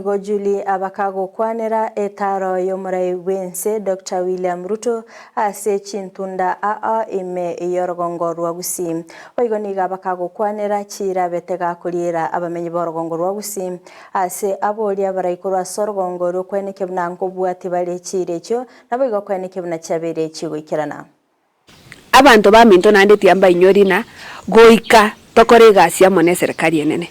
nigo Julie abakagokwanera etaro y'omorai bw'ense Doctor William Ruto ase chintunda aa ime y'orogongo rwa Gusii. Boigo nigo abakagokwanera chirabete gakoriera abamenyi b'orogongo rwa Gusii ase aboria abarai korwa ase orogongo oria okwenekia buna nkobwati bare chiira echio naboigo okwenekia buna chiabeire chigoikerana. Abanto baminto naende tiambainyori na goika tokore egasi amo neserekari enene.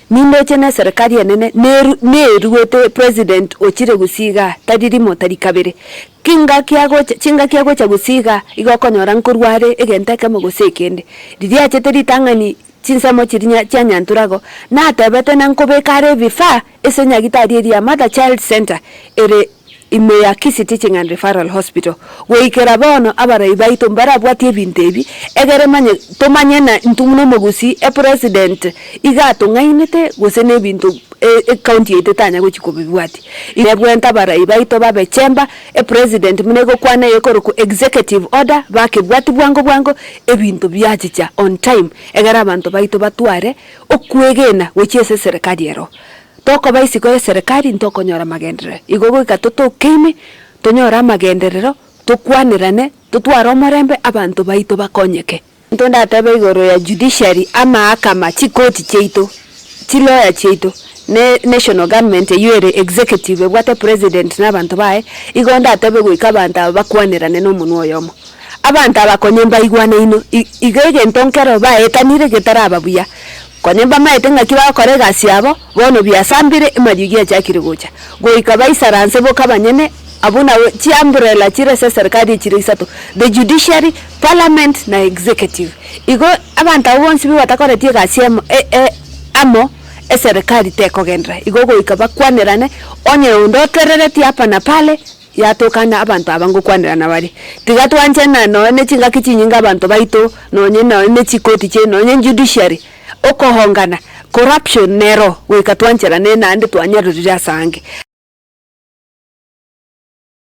Nindoche neserekari enene neru neruete president ochire gusii igaa tari rimo tari kabere. Kingaki agocha chingaki agocha gusii igaa igo okonyora nkorwa are egento ekemo gose ekende. Riria achete ritang'ani chinsemo chiria chia Nyanturago, natebete na nkobeka are ebifaa ase nyagitari eria ya Mother Child Centre ere ime ya Kisii Teaching and Referral Hospital. Goikera bono abarai baito mbarabwatie ebinto ebi, egere manye tomanye na intwe buna omogusii, epresident iga atong'ainete gose na ebinto ecounty yaito etanya gochia kobibwatia. Nebwente abarai baito babe chamber, epresident buna egokwana ekorokwa executive order, bakebwatia bwango bwango, ebinto biachicha on time, egere abanto baito batware okwegena gochia ase eserekari ero. Tokoba isiko y'eserekari ntokonyora amagenderero. Igo goika totoke ime, tonyore amagenderero, tokwanerane, totware omorembe, abanto baito bakonyeke. Intwe ndatebe igoro ya judiciary, amaakama, chikoti chiaito, chilawyer chiaito, ne national government eywo ere executive ebwate president na abanto baye, igo ndatebe goika abanto aba bakwanerane na omonwa oyomo. Abanto aba konye mbaigwanaino, igo egento nkero baetanire getaraba buya. Konye mbamaete ng'aki bagokora egasi yabo, bono biasambire, emariogi achakire gocha. Goika baisaranse boka abanyene, abwo nabo chiumbrella chire ase eserikari echire isato, the judiciary, parliament na executive. Igo abanto abwo bonsi pi batakoreti egasi emo amo, eserikari tekogenderera. Igo goika bakwanerane, onye onde oterereti hapa na pale, Yatokana abanto aba ngokwanerana bare. Tiga twanchane nonya ne chingaki chinyinge abanto baito, nonye nonye ne chikoti chiaino, nonye judiciary, okohongana, corruption nero, goika twancherane naende twanyarorire ase ange.